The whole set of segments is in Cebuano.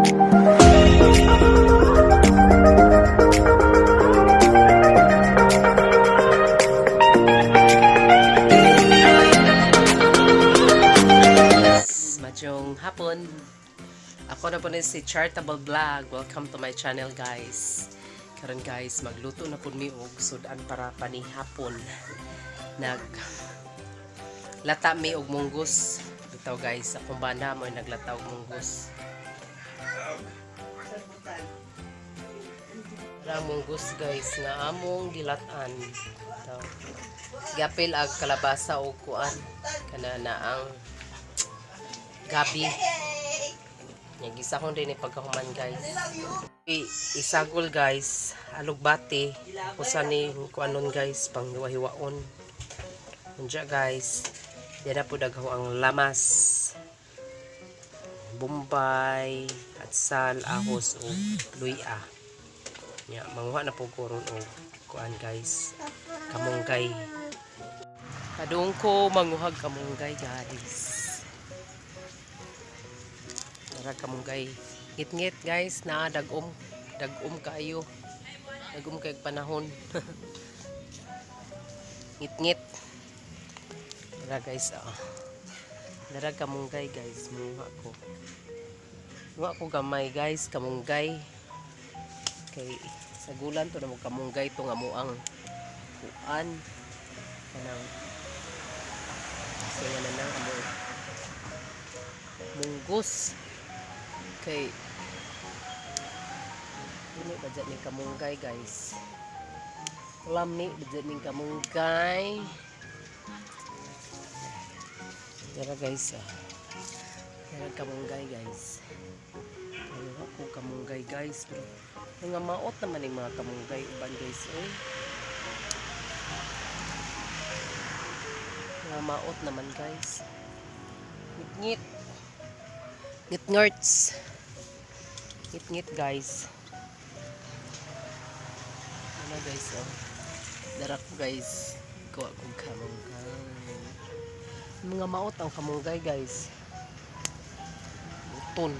Madyong hapon. Ako na po ni si Charitable Vlog. Welcome to my channel, guys. Karon guys, magluto na po mi og sudan para panihapon. Nag lata mi og munggos. Bitaw guys, akong bana mo naglata og munggos. Para munggos guys nga among gilatan. Bitaw. Gapil ag kalabasa og kuan kana na ang gabi. Nagisa ko din pagkahuman guys. Isagol guys, alugbati. Usa ni kuanon guys, pang hiwa-hiwaon. Unja guys, diyan na po dagho ang lamas. Bombay, atsal, ahos o luya. Nya, manguha na po ko ron og kuan guys, kamunggay. Padung ko manguhag kamunggay guys. Tara kamunggay. Ngit-ngit guys na dagom. Dagom kaayo. Dagom kay panahon. Ngit-ngit. Tara guys, ah. Tara kamunggay guys, manguha ko. Manguha ko gamay guys, kamunggay. Kay sagulan to na mo kamunggay to nga muang kuan kanang kasi nga na nang among munggos kay dili ba dyan ni kamunggay guys, lami ba dyan ni kamunggay. Tara guys, ah. Tara kamunggay guys, ano ako kamunggay guys, pero nga maot naman yung mga kamunggay uban guys, oh. Nga maot naman guys, ngit ngit ngit ngit ngit guys. Ano guys, oh. Darak ko guys, kuha kong kamunggay. Mga maot ang kamunggay guys, buton.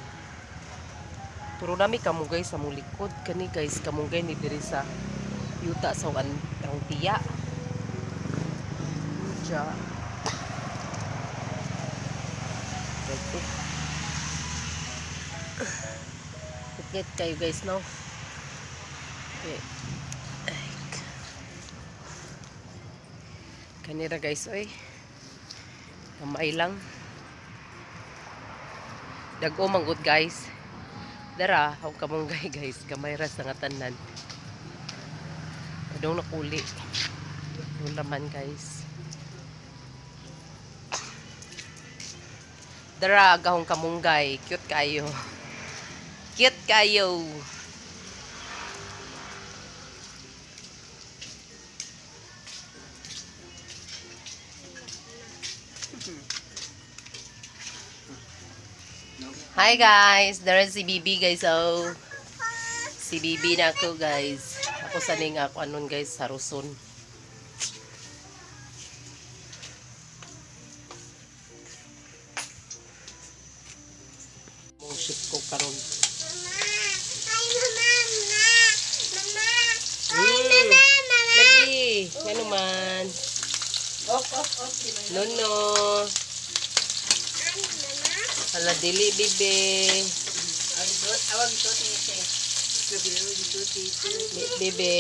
Pero dami kamunggay sa mong likod kani guys, kamunggay ni diri sa yuta sa ang ang tiya. Diya. Right. Ngit kayo guys, no? Okay. Ay. Kanira guys, oy. Kamay lang. Dag-o manggod guys. Dara, ako kamunggay guys. Gamay ra sa nga tanan. Adong nakuli. Yung laman guys. Dara, gahong kamunggay. Cute kayo. Cute kayo. Hi guys, dara si Bibi guys, oh. Si Bibi na ako guys. Ako sa ning ako anon guys sa Ruson. Mong ship ko karon. Hi, Mama! Mama! Mm. Lagi, ngano man. Off, off, off. No no. Hala dili bibi. Awag ito, tete. Bibi.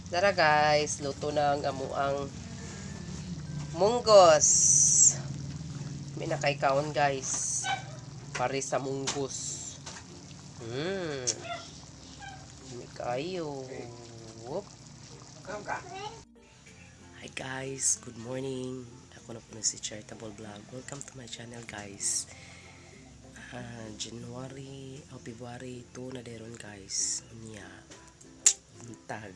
Tara guys, luto na ang amuang munggos. May nakaikaon guys. Pare sa munggos. May kayo. Whoop. Hi guys, good morning. Ako na po na si Charitable Vlog. Welcome to my channel, guys. January o February 2 na deron, guys. Unya. Buntag.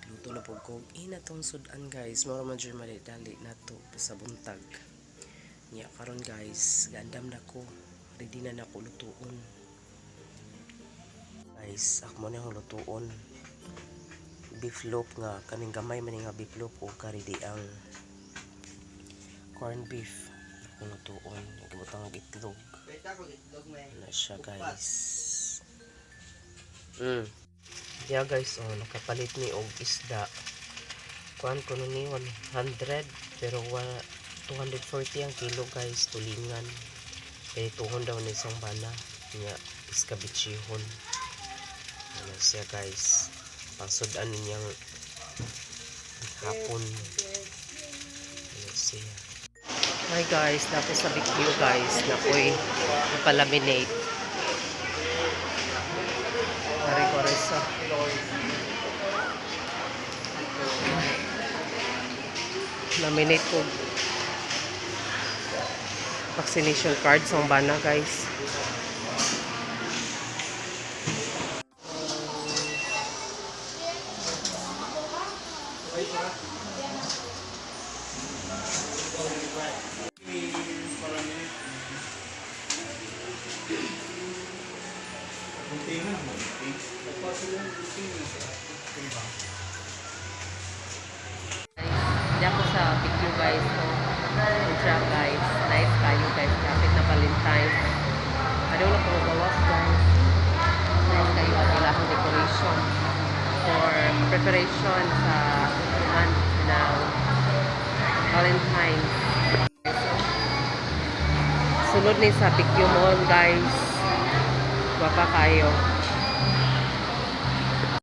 Luto na po ko. Ina tong sudan, guys. Mura man jud dali na to sa buntag. Nya karon, guys, gandam na ko. Ready na nako lutuon. Guys, ako mo na ang lutuon. Beef loaf nga kaning gamay man nga beef loaf o karidi ang corned beef akong lutuon. Gibutang og itlog na siya, guys. Yeah guys, oh, nakapalit ni og isda. Kuan kuno ni 100 pero wa 240 ang kilo, guys, tulingan. Kay tuhon daw ni isang bana nga iskabitsihon. Ano siya, guys? Pangsud-an niyang hapon. Ano siya? Hi guys, napo sa BQ, guys, napoy napalaminate. Ari ko rin sa laminate ko vaccination card sa bana, guys. Di ako sa BQ, guys. So, good job, guys. Nice kayo, guys. Kapit na Valentine's. Ano na po gawas, guys. Nice kayo ang ilahang decoration for preparation sa month ng Valentine's. So, sulod ni sa BQ Mall, guys. Gwapa kayo.